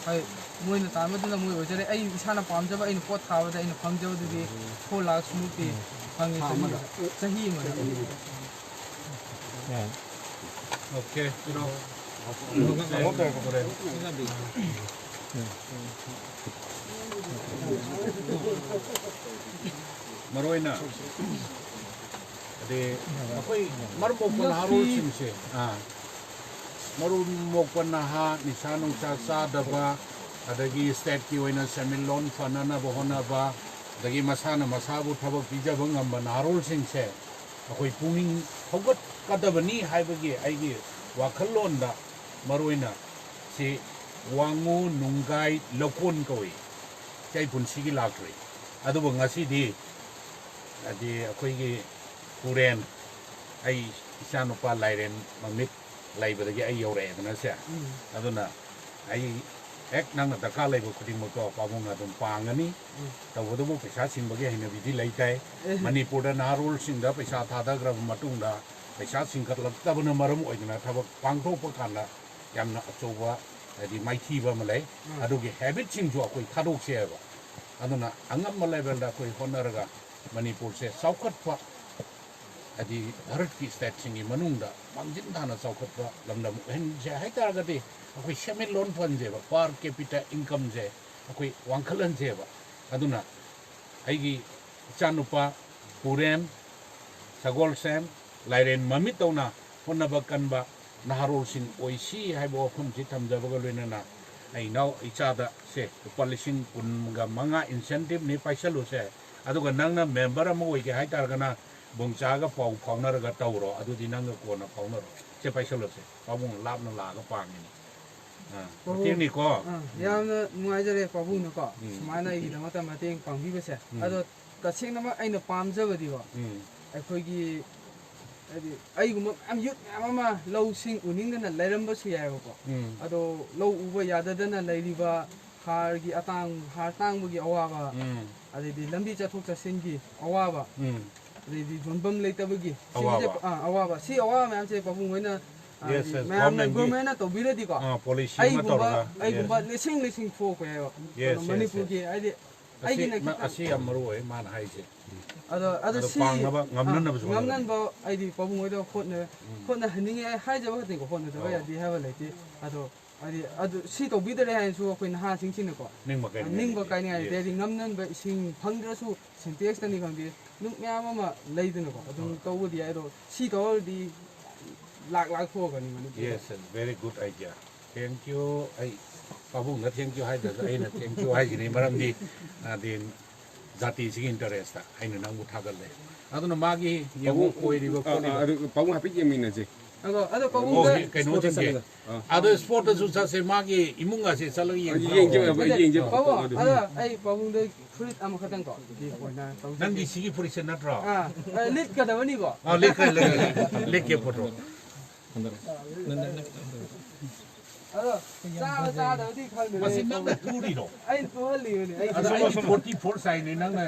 ꯍꯣꯏ, ꯃꯣꯏꯅ ꯇꯥꯟꯕꯗꯨꯅ ꯃꯣꯏ ꯑꯣꯏꯖꯔꯦ꯫ ꯑꯩ ꯏꯁꯥꯅ ꯄꯥꯝꯖꯕ, ꯑꯩꯅ ꯄꯣꯠ ꯊꯥꯕꯗ ꯑꯩꯅ ꯐꯪꯖꯕꯗꯨꯗꯤ ꯐꯣꯔ ꯂꯥꯈ ꯁꯃꯨꯛꯇꯤ ꯐꯪꯉꯦ ꯊꯥ ꯆꯍꯤ ꯑꯃꯗ? ꯑꯃꯗ꯫ ꯆꯍꯤ ꯑꯃꯗ꯫ ꯆꯍꯤ ꯑꯃꯗ꯫ ꯑꯣꯀꯦ, ꯏꯇꯥꯎ꯫ ꯃꯔꯨ ꯑꯣꯏꯅ ꯑꯗꯩ ꯑꯩꯈꯣꯏ ꯃꯔꯨꯞ ꯃꯣꯛꯄ ꯅꯍꯥꯔꯣꯜꯁꯤꯡꯁꯦ, ꯑꯥ, ꯃꯔꯨꯞ ꯃꯣꯛꯄ ꯅꯍꯥ, ꯅꯤꯁꯥ ꯅꯨꯡꯁꯥ ꯆꯥꯗꯕ, ꯑꯗꯒꯤ ꯁ꯭ꯇꯦꯠꯀꯤ ꯑꯣꯏꯅ ꯁꯦꯟꯃꯤꯠꯂꯣꯟ ꯐꯅꯅꯕ ꯍꯣꯠꯅꯕ, ꯑꯗꯒꯤ ꯃꯁꯥꯅ ꯃꯁꯥꯕꯨ ꯊꯕꯛ ꯄꯤꯖꯕ ꯉꯝꯕ ꯅꯍꯥꯔꯣꯜꯁꯤꯡꯁꯦ ꯑꯩꯈꯣꯏ ꯄꯨꯛꯅꯤꯡ ꯊꯧꯒꯠꯀꯗꯕꯅꯤ ꯍꯥꯏꯕꯒꯤ ꯑꯩꯒꯤ ꯋꯥꯈꯜꯂꯣꯟꯗ ꯃꯔꯨ ꯑꯣꯏꯅ ꯁꯤ ꯋꯥꯉꯨ ꯅꯨꯡꯒꯥꯏ ꯂꯧꯀꯣꯟ ꯀꯧꯏ꯫ ꯁꯤ ꯑꯩ ꯄꯨꯟꯁꯤꯒꯤ ꯂꯥꯛꯇ꯭ꯔꯤ꯫ ꯑꯗꯨꯕꯨ ꯉꯁꯤꯗꯤ ꯍꯥꯏꯗꯤ ꯑꯩꯈꯣꯏꯒꯤ ꯄꯨꯔꯦꯟ, ꯑꯩ ꯏꯆꯥꯅꯨꯄꯥ ꯂꯥꯏꯔꯦꯟ ꯃꯃꯤꯠ ꯂꯩꯕꯗꯒꯤ ꯑꯩ ꯌꯧꯔꯛꯑꯦꯗꯅ ꯁꯦ꯫ ꯑꯗꯨꯅ ꯑꯩ ꯍꯦꯛ ꯅꯪꯅ ꯗꯔꯀꯥꯔ ꯂꯩꯕ ꯈꯨꯗꯤꯡꯃꯛꯇꯣ ꯄꯥꯕꯨꯡꯅ ꯑꯗꯨꯝ ꯄꯥꯡꯒꯅꯤ꯫ ꯇꯧꯕꯇꯕꯨ ꯄꯩꯁꯥ ꯁꯤꯡꯕꯒꯤ ꯍꯩꯅꯕꯤꯗꯤ ꯂꯩꯇꯦ꯫ ꯃꯅꯤꯄꯨꯔꯗ ꯅꯍꯥꯔꯣꯜꯁꯤꯡꯗ ꯄꯩꯁꯥ ꯊꯥꯗꯈ꯭ꯔꯕ ꯃꯇꯨꯡꯗ ꯄꯩꯁꯥ ꯁꯤꯡꯒꯠꯂꯛꯇꯕꯅ ꯃꯔꯝ ꯑꯣꯏꯗꯅ ꯊꯕꯛ ꯄꯥꯡꯊꯣꯛꯄ ꯀꯥꯟꯗ ꯌꯥꯝꯅ ꯑꯆꯧꯕ ꯍꯥꯏꯗꯤ ꯃꯥꯏꯊꯤꯕ ꯑꯃ ꯂꯩ꯫ ꯑꯗꯨꯒꯤ ꯍꯦꯕꯤꯠꯁꯤꯡꯁꯨ ꯑꯩꯈꯣꯏ ꯊꯥꯗꯣꯛꯁꯦ ꯍꯥꯏꯕ꯫ ꯑꯗꯨꯅ ꯑꯉꯝꯕ ꯂꯦꯚꯦꯜꯗ ꯑꯩꯈꯣꯏ ꯍꯣꯠꯅꯔꯒ ꯃꯅꯤꯄꯨꯔꯁꯦ ꯆꯥꯎꯈꯠꯄ, ꯍꯥꯏꯗꯤ ꯚꯥꯔꯠꯀꯤ ꯁ꯭ꯇꯦꯠꯁꯤꯡꯒꯤ ꯃꯅꯨꯡꯗ ꯃꯥꯡꯖꯤꯟ ꯊꯥꯅ ꯆꯥꯎꯈꯠꯄ ꯂꯝꯗꯝ ꯑꯣꯏꯍꯟꯁꯦ ꯍꯥꯏꯇꯥꯔꯒꯗꯤ ꯑꯩꯈꯣꯏ ꯁꯦꯟꯃꯤꯠꯂꯣꯟ ꯐꯟꯁꯦꯕ, per capita incomeꯁꯦ ꯑꯩꯈꯣꯏ ꯋꯥꯡꯈꯠꯍꯟꯁꯦꯕ꯫ ꯑꯗꯨꯅ ꯑꯩꯒꯤ ꯏꯆꯥꯅꯨꯄꯥ ꯄꯨꯔꯦꯟ, ꯁꯒꯣꯜꯁꯦꯝ, ꯂꯥꯏꯔꯦꯟ ꯃꯃꯤꯠ ꯇꯧꯅ ꯍꯣꯠꯅꯕ ꯀꯟꯕ ꯅꯍꯥꯔꯣꯜꯁꯤꯡ ꯑꯣꯏꯁꯤ ꯍꯥꯏꯕ ꯋꯥꯐꯝꯁꯤ ꯊꯝꯖꯕꯒ ꯂꯣꯏꯅꯅ ꯑꯩ ꯏꯅꯥꯎ ꯏꯆꯥꯗ ꯁꯦ ꯂꯨꯄꯥ ꯂꯤꯁꯤꯡ ꯀꯨꯟꯒ ꯃꯉꯥ incentiveꯅꯤ, ꯄꯥꯏꯁꯜꯂꯨꯁꯦ꯫ ꯑꯗꯨꯒ ꯅꯪꯅ ꯃꯦꯝꯕꯔ ꯑꯃ ꯑꯣꯏꯒꯦ ꯍꯥꯏꯇꯥꯔꯒꯅ ꯕꯣꯡꯆꯥꯒ ꯄꯥꯎ ꯐꯥꯎꯅꯔꯒ ꯇꯧꯔꯣ, ꯑꯗꯨꯗꯤ ꯅꯪꯒ ꯀꯣꯟꯅ ꯐꯥꯎꯅꯔꯣ꯫ ꯁꯦ ꯄꯥꯏꯁꯜꯂꯨꯁꯦ, ꯄꯥꯕꯨꯡ ꯂꯥꯞꯅ ꯂꯥꯛꯑꯒ ꯄꯥꯡꯉꯤꯅꯤ꯫ ꯑꯥ, ꯄꯥꯕꯨꯡ, ꯃꯇꯦꯡꯅꯤꯀꯣ꯫ ꯑꯥ, ꯎꯝ꯫ ꯌꯥꯝꯅ ꯅꯨꯡꯉꯥꯏꯖꯔꯦ ꯄꯥꯕꯨꯡꯅꯀꯣ, ꯎꯝ꯫ ꯁꯨꯃꯥꯏꯅ ꯑꯩꯒꯤꯗꯃꯛꯇ ꯃꯇꯦꯡ ꯄꯥꯡꯕꯤꯕꯁꯦ꯫ ꯎꯝ꯫ ꯑꯗꯣ ꯇꯁꯦꯡꯅꯃꯛ ꯑꯩꯅ ꯄꯥꯝꯖꯕꯗꯤꯀꯣ, ꯎꯝ꯫ ꯑꯩꯈꯣꯏꯒꯤ ꯍꯥꯏꯗꯤ ꯑꯩꯒꯨꯝꯕ ꯃꯌꯥꯝ ꯌꯨꯠ ꯃꯌꯥꯝ ꯑꯃ ꯂꯧꯁꯤꯡ ꯎꯅꯤꯡꯗꯅ ꯂꯩꯔꯝꯕꯁꯨ ꯌꯥꯏꯑꯕꯀꯣ꯫ ꯎꯝ꯫ ꯑꯗꯣ ꯂꯧ ꯎꯕ ꯌꯥꯗꯗꯅ ꯂꯩꯔꯤꯕ, ꯍꯥꯔꯒꯤ ꯑꯇꯥꯡ-, ꯍꯥꯔ ꯇꯥꯡꯕꯒꯤ ꯑꯋꯥꯕ, ꯎꯝ꯫ ꯑꯗꯩꯗꯤ ꯂꯝꯕꯤ ꯆꯠꯊꯣꯛ ꯆꯠꯁꯤꯟꯒꯤ ꯑꯋꯥꯕ, ꯎꯝ꯫ ꯑꯗꯩꯗꯤ ꯌꯣꯟꯐꯝ ꯂꯩꯇꯕꯒꯤ ꯁꯤꯒꯤꯁꯦ, ꯑꯋꯥꯕ꯫ ꯑꯥ, ꯑꯋꯥꯕ꯫ ꯁꯤ ꯑꯋꯥꯕ ꯃꯌꯥꯝꯁꯦ ꯄꯥꯕꯨꯡ ꯍꯣꯏꯅ, ꯑꯥ, ꯌꯦꯁ, ꯌꯦꯁ, ꯃꯌꯥꯝꯅ ꯒꯣꯔꯃꯦꯟꯒꯤ ꯒꯣꯔꯃꯦꯟꯅ ꯇꯧꯕꯤꯔꯗꯤꯀꯣ, ꯑꯥ, ꯄꯣꯂꯤꯁꯤ ꯑꯃ ꯑꯩꯒꯨꯝꯕ, ꯇꯧꯔꯒ, ꯑꯩꯒꯨꯝꯕ ꯌꯦꯁ꯫ ꯂꯤꯁꯤꯡ ꯂꯤꯁꯤꯡ ꯊꯣꯛꯄ ꯌꯥꯏꯕ꯫ ꯌꯦꯁ, ꯀꯩꯅꯣ, ꯌꯦꯁ, ꯃꯅꯤꯄꯨꯔꯒꯤ ꯌꯦꯁ꯫ ꯍꯥꯏꯗꯤ ꯑꯁꯤ, ꯑꯩꯒꯤꯅ ꯃ-, ꯈꯤꯇꯪ ꯑꯁꯤ ꯌꯥꯝ ꯃꯔꯨ ꯑꯣꯏ ꯃꯥꯅ ꯍꯥꯏꯁꯦ꯫ ꯑꯗꯣ, ꯑꯗꯣ ꯑꯗꯣ ꯁꯤ, ꯄꯥꯡꯅꯕ ꯑꯥ, ꯉꯝꯅꯅꯕꯁꯨ ꯍꯣꯠꯅꯒꯗꯕꯅꯤ꯫ ꯉꯝꯅꯅꯕ ꯑꯩꯗꯤ ꯄꯥꯕꯨꯡ ꯍꯣꯏꯗ ꯍꯣꯠꯅ-, ꯎꯝ꯫ ꯍꯣꯠꯅꯍꯟꯅꯤꯡꯉꯦ ꯍꯥꯏꯖꯕ ꯈꯛꯇꯅꯤꯀꯣ, ꯍꯣꯠꯅꯗꯕ ꯑꯣ꯫ ꯌꯥꯗꯦ ꯍꯥꯏꯕ ꯂꯩꯇꯦ꯫ ꯑꯗꯣ ꯍꯥꯏꯗꯤ ꯑꯗꯨ ꯁꯤ ꯇꯧꯕꯤꯗꯔꯦ ꯍꯥꯏꯅꯁꯨ ꯑꯩꯈꯣꯏ ꯅꯍꯥꯁꯤꯡꯁꯤꯅꯀꯣ, ꯅꯤꯡꯕ ꯀꯥꯏꯅꯤꯡꯉꯥꯏ ꯅꯤꯡꯕ ꯂꯩꯇꯦ꯫ ꯀꯥꯏꯅꯤꯡꯉꯥꯏ ꯂꯩꯇꯦ꯫ ꯌꯦꯁ꯫ ꯍꯥꯏꯗꯤ ꯉꯝꯅꯕ ꯏꯁꯤꯡ ꯐꯪꯗ꯭ꯔꯁꯨ ꯁꯤꯟꯇꯦꯛꯁꯇꯅꯤ ꯈꯪꯗꯦ, ꯅꯨꯡ ꯃꯌꯥꯝ ꯑꯃ ꯂꯩꯗꯅꯀꯣ, ꯑꯗꯨꯝ ꯍꯣꯏ꯫ ꯇꯧꯕꯗꯤ ꯌꯥꯏ꯫ ꯑꯗꯣ ꯁꯤ ꯇꯧꯔꯗꯤ ꯂꯥꯛ ꯂꯥꯛ ꯊꯣꯛꯑꯒꯅꯤ ꯃꯅꯤꯄꯨꯔꯗ꯫ Yes, yes, very good idea. Thank you. ꯑꯩ ꯄꯥꯕꯨꯡꯗ thank you ꯍꯥꯏꯗ꯭ꯔꯁꯨ ꯑꯩꯅ thank you ꯍꯥꯏꯁꯤꯅꯤ, ꯃꯔꯝꯗꯤ, ꯑꯗꯤ, ꯖꯥꯇꯤꯁꯤꯒꯤ interest ꯑꯩꯅ ꯅꯪꯕꯨ ꯊꯥꯒꯠꯂꯦ꯫ ꯑꯗꯨꯅ ꯃꯥꯒꯤ ꯌꯦꯡꯉꯨ, ꯄꯥꯕꯨꯡ, ꯀꯣꯏꯔꯤꯕ ꯑ, ꯑ, ꯈꯣꯠꯂꯤꯕ꯫ ꯑꯗꯨ ꯄꯥꯕꯨꯡ ꯍꯥꯏꯐꯦꯠ ꯌꯦꯡꯃꯤꯟꯅꯁꯦ꯫ ꯑꯗꯣ ꯑꯗꯣ ꯑꯣ, ꯄꯥꯕꯨꯡꯗ ꯀꯩꯅꯣꯁꯤꯡꯁꯦ꯫ ꯑꯗꯣ ꯁ꯭ꯄꯣꯔꯠꯇꯁꯨ ꯆꯠꯁꯦ, ꯃꯥꯒꯤ ꯏꯃꯨꯡꯒꯁꯦ ꯆꯠꯂꯒ ꯌꯦꯡꯕ ꯌꯦꯡꯖꯦ, ꯂꯥꯛꯑꯣ꯫ ꯌꯦꯡꯖꯦ꯫ ꯄꯥꯕꯨꯡ, ꯑꯗꯣ ꯑꯩ ꯄꯥꯕꯨꯡꯗ ꯐꯨꯔꯤꯠ ꯑꯃꯈꯛꯇꯪ ꯀꯣ, ꯒꯤꯐ ꯑꯣꯏꯅ ꯇꯧꯖꯒꯦ꯫ ꯅꯪꯒꯤ ꯁꯤꯒꯤ ꯐꯨꯔꯤꯠꯁꯦ ꯅꯠꯇ꯭ꯔꯣ? ꯑꯥ, ꯑ, ꯂꯤꯠꯀꯗꯕꯅꯤꯀꯣ꯫ ꯑꯥ, ꯂꯤꯠꯈ꯭ꯔꯦ, ꯂꯤꯠꯈ꯭ꯔꯦ, ꯂꯤꯠꯈ꯭ꯔꯦ꯫ ꯂꯤꯠꯀꯦ ꯐꯣꯇꯣ꯫ ꯑꯗꯣ ꯆꯥꯕ ꯆꯥꯗꯕꯗꯤ ꯈꯪꯗ꯭ꯔꯦ꯫ ꯃꯁꯤ ꯅꯪꯅ ꯇꯨꯔꯤꯔꯣ? ꯑꯩꯅ ꯇꯨꯍꯜꯂꯤꯕꯅꯦ꯫ ꯑꯗꯣ ꯑꯩ ꯐꯣꯔꯇꯤ ꯐꯣꯔ ꯁꯥꯏꯖꯅꯦ, ꯅꯪꯅ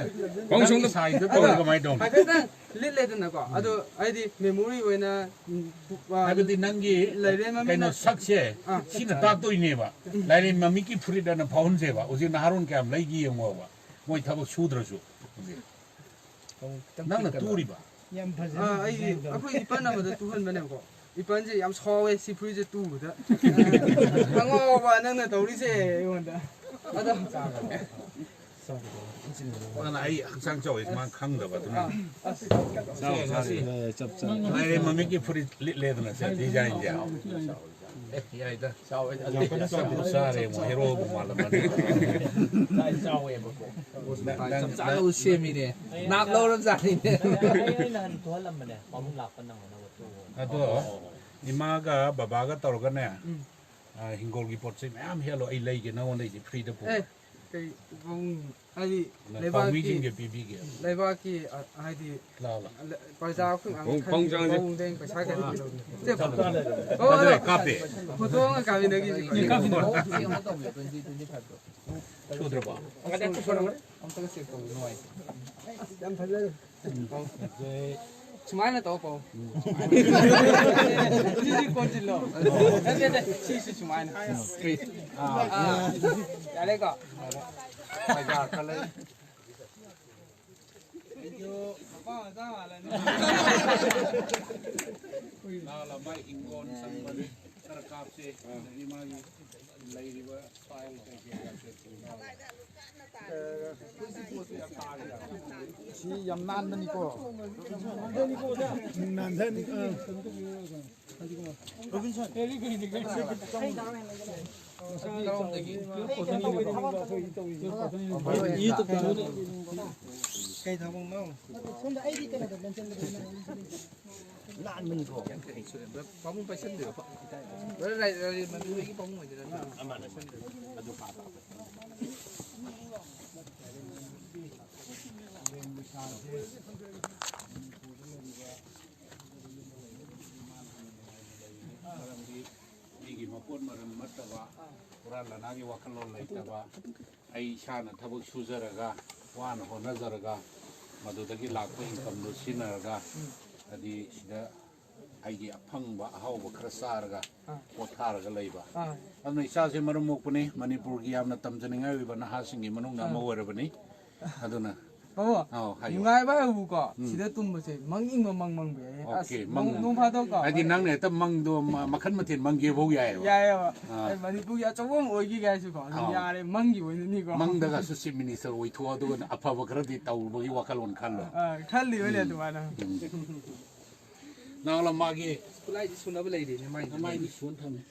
ꯄꯥꯕꯨꯡ ꯅꯪꯒꯤ ꯁꯣꯝꯗ ꯁꯥꯏꯖꯇ ꯇꯧꯔꯒ ꯀꯃꯥꯏꯅ ꯇꯧꯅꯤ? ꯍꯥꯏꯐꯦꯠꯇꯪ ꯂꯤꯠꯂꯦꯗꯅꯀꯣ꯫ ꯑꯗꯣ ꯑꯩꯗꯤ ꯃꯦꯃꯣꯔꯤ ꯑꯣꯏꯅ, ꯎꯝ, ꯄꯨ-, ꯑ, ꯍꯥꯏꯕꯗꯤ ꯅꯪꯒꯤ ꯂꯥꯏꯔꯦꯟ ꯃꯃꯤꯠꯅ ꯀꯩꯅꯣ ꯁꯛꯁꯦ ꯑꯥ꯫ ꯁꯤꯅ ꯇꯥꯛꯇꯣꯏꯅꯦꯕ꯫ ꯂꯥꯏꯔꯦꯟ ꯃꯃꯤꯠꯀꯤ ꯐꯨꯔꯤꯠ ꯑꯅ ꯐꯥꯎꯍꯟꯁꯦꯕ꯫ ꯍꯧꯖꯤꯛ ꯅꯍꯥꯔꯣꯟ ꯀꯌꯥꯝ ꯂꯩꯒꯦ ꯌꯦꯡꯉꯣꯕ꯫ ꯃꯣꯏ ꯊꯕꯛ ꯁꯨꯗ꯭ꯔꯁꯨ ꯍꯧꯖꯤꯛ꯫ ꯅꯪꯅ ꯇꯨꯔꯤꯕ? ꯌꯥꯝ ꯐꯖꯅ ꯑꯥ, ꯑꯩ design ꯇꯧꯋꯦ꯫ ꯑꯩꯈꯣꯏ ꯏꯄꯟ ꯑꯃꯗ ꯇꯨꯍꯟꯕꯅꯦꯕꯀꯣ꯫ ꯏꯄꯟꯁꯦ ꯌꯥꯝ ꯁꯥꯎꯋꯦ ꯁꯤ ꯐꯨꯔꯤꯠꯁꯦ ꯇꯨꯕꯗ꯫ "ꯑꯉꯥꯎꯕ ꯅꯪꯅ ꯇꯧꯔꯤꯁꯦ" ꯑꯩꯉꯣꯟꯗ꯫ ꯑꯗꯣ ꯃꯥꯅ ꯑꯩ ꯍꯛꯆꯥꯡ ꯆꯥꯎꯋꯦ ꯃꯥ ꯈꯪꯗꯕ ꯑꯗꯨꯅ꯫ ꯑꯁ, ꯁꯦ, ꯉꯁꯤ ꯂꯥꯏꯔꯦꯟ ꯃꯃꯤꯠꯀꯤ ꯐꯨꯔꯤꯠ ꯂꯤꯠꯂꯦꯗꯅ ꯁꯦ, designꯁꯦ꯫ ꯑꯦ, ꯌꯥꯏꯗ꯫ ꯆꯥꯎꯋꯦ꯫ ꯆꯥꯔꯦ, ꯑꯃꯨꯛ ꯍꯦꯔꯣꯕꯨ ꯃꯥꯜꯂꯝꯃꯅꯤ꯫ ꯆꯥꯎꯋꯦꯕꯀꯣ꯫ ꯅꯪ, ꯅꯪ, ꯆꯞ ꯆꯥꯅꯕꯨ ꯁꯦꯝꯃꯤꯅꯦ꯫ ꯅꯥꯞ ꯂꯧꯔꯕꯖꯥꯠꯅꯤꯅꯦ꯫ ꯑꯩ, ꯑꯩ ꯅꯍꯥꯟ ꯇꯨꯍꯜꯂꯝꯕꯅꯦ, ꯄꯥꯕꯨꯡ ꯂꯥꯛꯄ ꯅꯪꯅꯅꯕ ꯇꯨ꯫ ꯑꯗꯣ ꯏꯃꯥꯒ ꯕꯕꯥꯒ ꯇꯧꯔꯒꯅꯦ, ꯎꯝ꯫ ꯑ, ꯍꯤꯡꯒꯣꯜꯒꯤ ꯄꯣꯠ ꯆꯩ ꯃꯌꯥꯝ ꯍꯦꯛꯍꯜꯂꯣ, ꯑꯩ ꯂꯩꯒꯦ ꯅꯉꯣꯟꯗꯩꯗꯤ ꯐ꯭ꯔꯤꯗ ꯄꯨ꯫ ꯑꯦ, ꯀꯩ, ꯄꯥꯕꯨꯡ, ꯍꯥꯏꯗꯤ ꯂꯩꯕꯥꯛꯀꯤ, ꯄꯥꯎꯃꯤꯁꯤꯡꯒꯤ ꯄꯤꯕꯤꯒꯦ꯫ ꯂꯩꯕꯥꯛꯀꯤ, ꯑ, ꯍꯥꯏꯗꯤ ꯂꯥꯎ, ꯂꯥꯎ꯫ ꯂ-, ꯄ꯭ꯔꯖꯥ ꯑꯩꯈꯣꯏ ꯃꯌꯥꯝ ꯄꯥꯕꯨꯡ, ꯈꯟꯕꯤꯕ ꯄꯥꯕꯨꯡ ꯆꯪꯉꯁꯤ꯫ ꯄꯥꯕꯨꯡꯗꯩ ꯄꯩꯁꯥ ꯀꯩꯅꯣ ꯇꯧꯕꯤꯌꯨ꯫ ꯁꯦ, ꯐꯖꯔꯦ, ꯐꯣꯇꯣ ꯀꯥꯞꯄꯦ꯫ ꯐꯣꯇꯣ ꯑꯃ ꯀꯥꯞꯃꯤꯟꯅꯈꯤꯁꯤ꯫ ꯁꯤ ꯀꯥꯞꯁꯤꯅ꯫ ꯁꯨꯗ꯭ꯔꯕꯣ? ꯑꯝꯇꯒ ꯆꯦꯛ ꯇꯧꯕꯤꯌꯨ, ꯅꯨꯡꯉꯥꯏꯇꯦ꯫ ꯑꯁ, ꯌꯥꯝ ꯐꯖꯔꯦ꯫ ꯁꯨꯃꯥꯏꯅ ꯇꯧ, ꯄꯥꯎ꯫ ꯁꯤꯗꯤ ꯀꯣꯟꯁꯤꯜꯂꯣ꯫ ꯅꯠꯇꯦ, ꯅꯠꯇꯦ, ꯁꯤꯁꯤ ꯁꯨꯃꯥꯏꯅ꯫ ꯑꯥ, ꯌꯥꯔꯦꯀꯣ? ꯃꯄꯥ ꯃꯆꯥ ꯃꯥꯜꯂꯅꯤ꯫ ꯂꯥꯛꯑꯣ, ꯂꯥꯛꯑꯣ, ꯃꯥꯏ ꯍꯤꯡꯒꯣꯜ ꯆꯪꯕꯗ ꯈꯔ ꯀꯥꯞꯁꯦ꯫ ꯑꯗꯒꯤ ꯃꯥꯒꯤ ꯂꯩꯔꯤꯕ ꯐꯥꯏꯜ ꯀꯩꯀꯩ ꯌꯥꯝ ꯆꯦꯛ ꯇꯧꯅꯕ꯫ ꯁꯤ ꯌꯥꯝ ꯅꯥꯟꯕꯅꯤꯀꯣ꯫ ꯅꯥꯟꯊꯅꯤ, ꯑꯥ꯫ ꯀꯩ ꯊꯕꯛꯅꯣ? ꯁꯣꯝꯗ ꯑꯩꯗꯤ ꯀꯩꯅꯣꯗ ꯂꯦꯟꯁꯟꯕꯗ ꯂꯥꯟꯕꯅꯤꯀꯣ꯫ ꯄꯥꯕꯨꯡ ꯄꯥꯏꯁꯟꯕꯤꯔꯣ꯫ ꯕ꯭ꯔꯗꯔ, ꯔꯥꯏ-, ꯔꯥꯏ-, ꯔꯥꯏ-, ꯃꯗꯨꯗꯒꯤ ꯄꯥꯕꯨꯡ ꯑꯣꯏꯗꯣꯏꯔꯥ? ꯑꯃꯅ ꯑꯗꯨ ꯄꯥꯕ꯫ ꯃꯔꯝꯗꯤ ꯃꯤꯒꯤ ꯃꯄꯣꯠ ꯃꯔꯜ ꯅꯠꯇꯕ, ꯍꯨꯔꯥꯟ ꯂꯅꯥꯒꯤ ꯋꯥꯈꯜꯂꯣꯟ ꯂꯩꯇꯕ, ꯑꯩ ꯏꯁꯥꯅ ꯊꯕꯛ ꯁꯨꯖꯔꯒ, ꯋꯥꯅ ꯍꯣꯠꯅꯖꯔꯒ, ꯃꯗꯨꯗꯒꯤ ꯂꯥꯛꯄ ꯏꯟꯀꯝꯗꯨ ꯁꯤꯖꯤꯟꯅꯔꯒ, ꯍꯥꯏꯗꯤ ꯁꯤꯗ ꯑꯩꯒꯤ ꯑꯐꯪꯕ ꯑꯍꯥꯎꯕ ꯈꯔ ꯆꯥꯔꯒ ꯑꯥ꯫ ꯄꯣꯊꯥꯔꯒ ꯂꯩꯕ꯫ ꯑꯥ꯫ ꯑꯗꯨꯅ ꯏꯆꯥꯁꯦ ꯃꯔꯝ ꯃꯣꯛꯄꯅꯤ, ꯃꯅꯤꯄꯨꯔꯒꯤ ꯌꯥꯝꯅ ꯇꯝꯖꯅꯤꯡꯉꯥꯏ ꯑꯣꯏꯕ ꯅꯍꯥꯁꯤꯡꯒꯤ ꯃꯅꯨꯡꯗ ꯑꯃ ꯑꯥ꯫ ꯑꯣꯏꯔꯕꯅꯤ꯫ ꯑꯗꯨꯅ ꯄꯥꯕꯨꯡ, ꯑꯧ, ꯍꯥꯏꯌꯨ꯫ ꯅꯨꯡꯉꯥꯏꯕ ꯍꯥꯏꯕꯨꯀꯣ, ꯎꯝ꯫ ꯁꯤꯗ ꯇꯨꯝꯕꯁꯦ ꯃꯪ ꯏꯪꯕ ꯃꯪ ꯃꯪꯕ ꯌꯥꯏꯌꯦ꯫ ꯑꯣꯀꯦ, ꯑꯁ, ꯃꯪ, ꯅꯣꯡ, ꯅꯣꯡ ꯐꯥꯗꯣꯛꯀꯣ꯫ ꯍꯥꯏꯗꯤ ꯅꯪꯅ ꯍꯦꯛꯇ ꯃꯪꯗꯣ ꯃ-, ꯃꯈꯟ ꯃꯊꯦꯜ ꯃꯪꯒꯦ ꯐꯧ ꯌꯥꯏꯌꯦꯕ꯫ ꯌꯥꯏꯌꯦꯕ꯫ ꯑꯥ꯫ ꯑꯩ ꯃꯅꯤꯄꯨꯔꯒꯤ ꯑꯆꯧꯕ ꯑꯃ ꯑꯣꯏꯒꯦ ꯍꯥꯏꯁꯨꯀꯣ, ꯑꯗꯨꯝ ꯑꯥ꯫ ꯌꯥꯔꯦ, ꯃꯪꯒꯤ ꯑꯣꯏꯅꯅꯤꯀꯣ꯫ ꯃꯪꯗꯒꯁꯨ ꯆꯤꯐ ꯃꯤꯅꯤꯁꯇꯔ ꯑꯣꯏꯊꯣꯛꯑꯣ, ꯑꯗꯨꯒ ꯑꯐꯕ ꯈꯔꯗꯤ ꯇꯧꯕꯒꯤ ꯋꯥꯈꯜꯂꯣꯟ ꯈꯜꯂꯣ꯫ ꯑꯥ, ꯈꯜꯂꯤꯕꯅꯦ ꯎꯝ꯫ ꯑꯗꯨꯃꯥꯏꯅ꯫ ꯎꯝ꯫ ꯅꯥꯎꯂ ꯃꯥꯒꯤ ꯈꯨꯠꯂꯥꯏꯗꯤ ꯁꯨꯅꯕ ꯂꯩꯔꯤꯅꯦ ꯃꯥꯏꯗꯤ꯫ ꯃꯥꯏꯗꯤ ꯁꯨꯅ ꯊꯝꯃꯦ꯫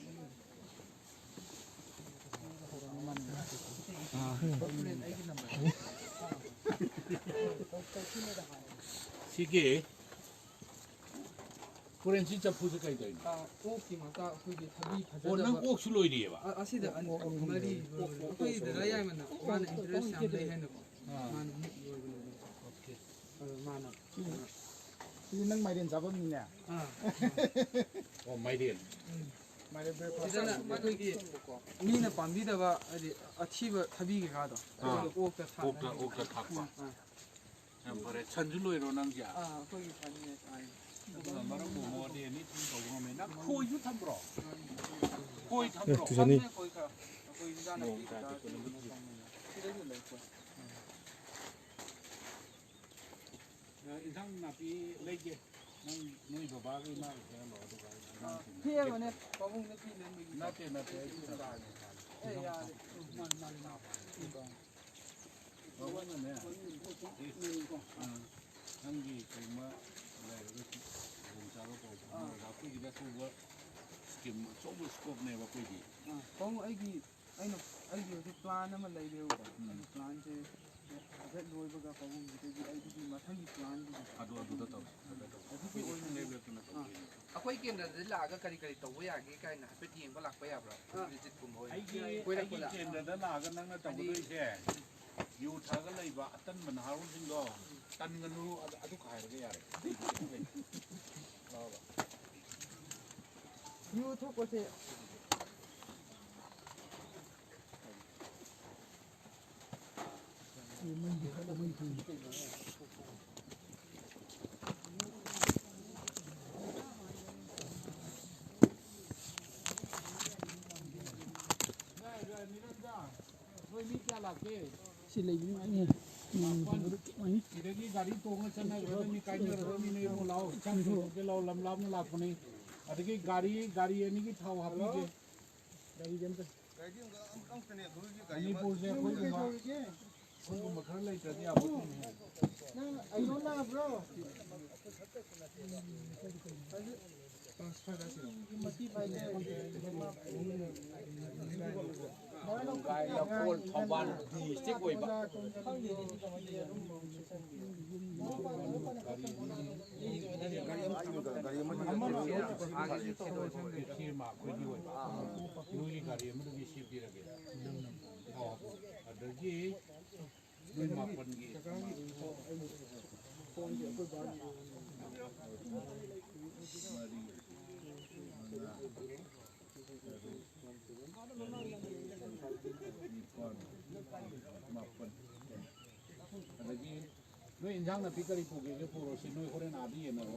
ꯁꯤꯒꯤ ꯐꯣꯔꯦꯟꯁꯤꯛ ꯆꯐꯨꯁꯦ ꯀꯩ ꯇꯧꯔꯤꯅꯣ? ꯑꯥ, ꯑꯣꯛꯀꯤ ꯃꯆꯥ ꯑꯩꯈꯣꯏꯒꯤ ꯊꯕꯤ ꯑꯣ, ꯅꯪ ꯐꯖꯗꯕ꯫ ꯑꯣꯛꯁꯨ ꯂꯣꯏꯔꯤꯑꯕ? ꯑꯥ, ꯑꯁꯤꯗ ꯑꯅꯤ, ꯑꯍꯨꯝ, ꯃꯔꯤ ꯂꯣꯏꯔꯦ꯫ ꯑꯩꯈꯣꯏ ꯗꯗꯥ ꯌꯥꯏꯃꯅ ꯃꯥꯅ ꯏꯟꯇꯔꯦꯁ ꯌꯥꯝ ꯂꯩ ꯍꯥꯏꯅꯀꯣ꯫ ꯑꯥ꯫ ꯃꯥꯅ ꯑꯃꯨꯛ ꯂꯣꯏꯕꯅꯦ꯫ ꯑꯣꯀꯦ꯫ ꯑꯗꯣ ꯃꯥꯅ ꯁꯤꯗꯤ ꯅꯪ ꯃꯥꯏꯔꯦꯟ ꯆꯥꯐꯝꯅꯤꯅꯦ꯫ ꯑꯥ꯫ ꯑꯣ, ꯃꯥꯏꯔꯦꯟ꯫ ꯎꯝ꯫ ꯃꯥꯏꯔꯦꯟ breakfast ꯁꯤꯗꯅ ꯑꯩꯈꯣꯏꯒꯤ ꯃꯤꯅ ꯄꯥꯝꯕꯤꯗꯕ, ꯍꯥꯏꯗꯤ ꯑꯊꯤꯕ ꯊꯕꯤ ꯀꯩꯀꯥꯗꯣ, ꯑꯥ꯫ ꯑꯗꯨꯗꯣ ꯑꯣꯛꯇ ꯊꯥꯛꯄ꯫ ꯑꯣꯛꯇ, ꯑꯣꯛꯇ ꯊꯥꯛꯄ꯫ ꯑꯥ꯫ ꯌꯥꯝ ꯐꯔꯦ꯫ ꯁꯟꯁꯨ ꯂꯣꯏꯔꯣ ꯅꯪꯁꯦ? ꯑꯥ, ꯑꯩꯈꯣꯏꯒꯤ ꯁꯟꯅꯦ꯫ ꯑꯥ꯫ ꯑꯗꯨꯅ ꯃꯔꯝ ꯑꯣꯏꯔꯗꯤ ꯑꯅꯤ ꯊꯨꯝ ꯇꯧꯕ ꯉꯝꯃꯦ꯫ ꯅꯪ ꯈꯣꯏꯁꯨ ꯊꯝꯕ꯭ꯔꯣ? ꯈꯣꯏ ꯊꯝꯕ꯭ꯔꯣ? ꯑꯦ, ꯇꯨꯁꯅꯤ꯫ ꯈꯪꯗꯦ, ꯈꯣꯏ ꯈꯔ꯫ ꯑꯩꯈꯣꯏ ꯏꯟꯖꯥꯡ ꯅꯥꯄꯤ ꯀꯩꯀꯥ ꯁꯤꯗꯁꯨ ꯂꯩ, ꯈꯣꯏ꯫ ꯏꯟꯖꯥꯡ ꯅꯥꯄꯤ ꯂꯩꯒꯦ꯫ ꯅꯪ ꯅꯣꯏ ꯕꯕꯥꯒ ꯏꯃꯥꯒ ꯍꯦꯛꯍꯜꯂꯣ, ꯑꯗꯨꯒ ꯑꯩ ꯑꯉꯥꯡꯁꯤꯡ ꯍꯦꯛꯑꯕꯅꯦ, ꯄꯥꯕꯨꯡꯅ ꯄꯤꯅꯦ ꯃꯣꯏꯒꯤ꯫ ꯅꯠꯇꯦ, ꯅꯠꯇꯦ, ꯑꯩ ꯄꯩꯁꯥ ꯂꯥꯛꯑꯒꯦ꯫ ꯑꯦ, ꯌꯥꯔꯦ꯫ ꯃꯥꯅꯤ, ꯃꯥꯅꯤ, ꯃꯥꯅꯤ꯫ ꯕꯕꯥꯅꯅꯦ? ꯃꯥꯅꯤ, ꯃꯥꯅꯤ꯫ ꯑꯥ, ꯅꯪꯒꯤ ꯀꯩꯒꯨꯝꯕ ꯂꯩꯔꯒꯁꯨ ꯈꯨꯗꯣꯡꯆꯥꯕ ꯄꯥꯎ ꯐꯥꯎꯅꯔꯒ ꯑꯩꯈꯣꯏꯒꯤꯗꯤ ꯑꯆꯧꯕ ꯁ꯭ꯀꯤꯝ, ꯑꯆꯧꯕ ꯁ꯭ꯀꯣꯞꯅꯦꯕ ꯑꯩꯈꯣꯏꯗꯤ꯫ ꯑꯥ, ꯄꯥꯕꯨꯡ, ꯑꯩꯒꯤ ꯑꯩꯅ, ꯑꯩꯒꯤ ꯍꯧꯖꯤꯛ ꯄ꯭ꯂꯥꯟ ꯑꯃ ꯂꯩꯔꯦꯕꯀꯣ꯫ ꯎꯝ꯫ ꯑꯩꯒꯤ ꯄ꯭ꯂꯥꯟꯁꯦ ꯍꯥꯏꯐꯦꯠ ꯂꯣꯏꯕꯒ ꯄꯥꯕꯨꯡꯁꯤꯗꯒꯤ ꯑꯩꯒꯤ ꯃꯊꯪꯒꯤ ꯄ꯭ꯂꯥꯟꯗꯨꯗ ꯑꯗꯨ ꯑꯗꯨꯗ ꯇꯧꯁꯤ, ꯑꯗꯨꯗ ꯇꯧꯁꯤ꯫ ꯑꯗꯨꯒꯤ ꯑꯣꯏꯅ ꯂꯦꯞ ꯂꯦꯞꯇꯅ ꯇꯧꯁꯤ꯫ ꯑꯩꯈꯣꯏ ꯀꯦꯟꯗ꯭ꯔꯗ ꯂꯥꯛꯑꯒ ꯀꯔꯤ ꯀꯔꯤ ꯇꯧꯕ ꯌꯥꯒꯦ ꯀꯥꯏꯅ ꯍꯥꯏꯐꯦꯠ ꯌꯦꯡꯕ ꯂꯥꯛꯄ ꯌꯥꯕ꯭ꯔꯥ? ꯑꯥ꯫ ꯚꯤꯖꯤꯠꯀꯨꯝꯕ ꯑꯣꯏꯅ ꯑꯩꯒꯤ, ꯑꯩꯒꯤ ꯀꯣꯏꯔꯛꯄꯗ꯫ ꯀꯦꯟꯗ꯭ꯔꯗ ꯂꯥꯛꯑꯒ ꯅꯪꯅ ꯇꯧꯒꯗꯣꯏꯁꯦ, ꯌꯨ ꯊꯛꯑꯒ ꯂꯩꯕ ꯑꯇꯟꯕ ꯅꯍꯥꯔꯣꯜꯁꯤꯡꯗꯣ ꯇꯟꯒꯅꯨ, ꯑꯗꯨ, ꯑꯗꯨ ꯈꯥꯏꯔꯒ ꯌꯥꯔꯦ꯫ ꯌꯨ ꯊꯛꯄꯁꯦ꯫ ꯅꯣꯏ ꯃꯤ ꯀꯌꯥ ꯂꯥꯛꯀꯦ? ꯁꯤ ꯂꯩꯕ ꯅꯨꯡꯉꯥꯏꯅꯤ꯫ ꯅꯨꯡꯉꯥꯏꯅꯤ꯫ ꯁꯤꯗꯒꯤ ꯒꯥꯔꯤ ꯇꯣꯡꯉ ꯆꯠꯅꯈ꯭ꯔꯗꯕꯅꯤ, ꯀꯥꯏꯅꯈ꯭ꯔꯗꯕꯅꯤ, ꯅꯣꯏ ꯑꯃꯨꯛ ꯂꯥꯛꯑꯣ, ꯏꯟꯁꯥꯡ ꯊꯤꯟꯗꯣꯛꯀꯦ ꯂꯥꯛꯑꯣ, ꯂꯝ ꯂꯥꯞꯅ ꯂꯥꯛꯄꯅꯤ꯫ ꯑꯗꯒꯤ ꯒꯥꯔꯤ, ꯒꯥꯔꯤ ꯑꯅꯤꯒꯤ ꯊꯥꯎ ꯍꯥꯞꯄꯤꯒꯦ꯫ ꯃꯅꯤꯄꯨꯔꯁꯦ ꯑꯩꯈꯣꯏꯒꯨꯝꯕ, ꯑꯩꯈꯣꯏꯒꯨꯝꯕ ꯈꯔ ꯂꯩꯇ꯭ꯔꯗꯤ ꯌꯥꯄꯣꯠꯇꯦꯅꯦ꯫ ꯅꯪ ꯑꯌꯣ ꯂꯥꯛꯑꯕ꯭ꯔꯣ? ꯂꯝꯐꯦꯜ ꯊꯧꯕꯥꯜ ꯗꯤꯁꯇ꯭ꯔꯤꯛ ꯑꯣꯏꯕ꯫ ꯁꯤ ꯑꯃ ꯑꯩꯈꯣꯏꯒꯤ ꯑꯣꯏꯕ꯫ ꯅꯣꯏꯒꯤ ꯒꯥꯔꯤ ꯑꯃꯗꯨꯒꯤ ꯁꯤ ꯄꯤꯔꯒꯦ꯫ ꯑꯣ, ꯑꯗꯒꯤ ꯅꯣꯏ ꯃꯥꯄꯟꯒꯤ꯫ ꯃꯔꯤ, ꯃꯉꯥ, ꯇꯔꯨꯛ, ꯅꯤꯄꯥꯜ, ꯃꯥꯄꯜ꯫ ꯑꯗꯒꯤ ꯅꯣꯏ ꯏꯟꯖꯥꯡ ꯅꯥꯄꯤ ꯀꯔꯤ ꯄꯨꯒꯦꯁꯨ ꯄꯨꯔꯣ, ꯁꯤ ꯅꯣꯏ ꯍꯣꯔꯦꯟ ꯑꯥꯗ ꯌꯦꯟꯅꯔꯣ꯫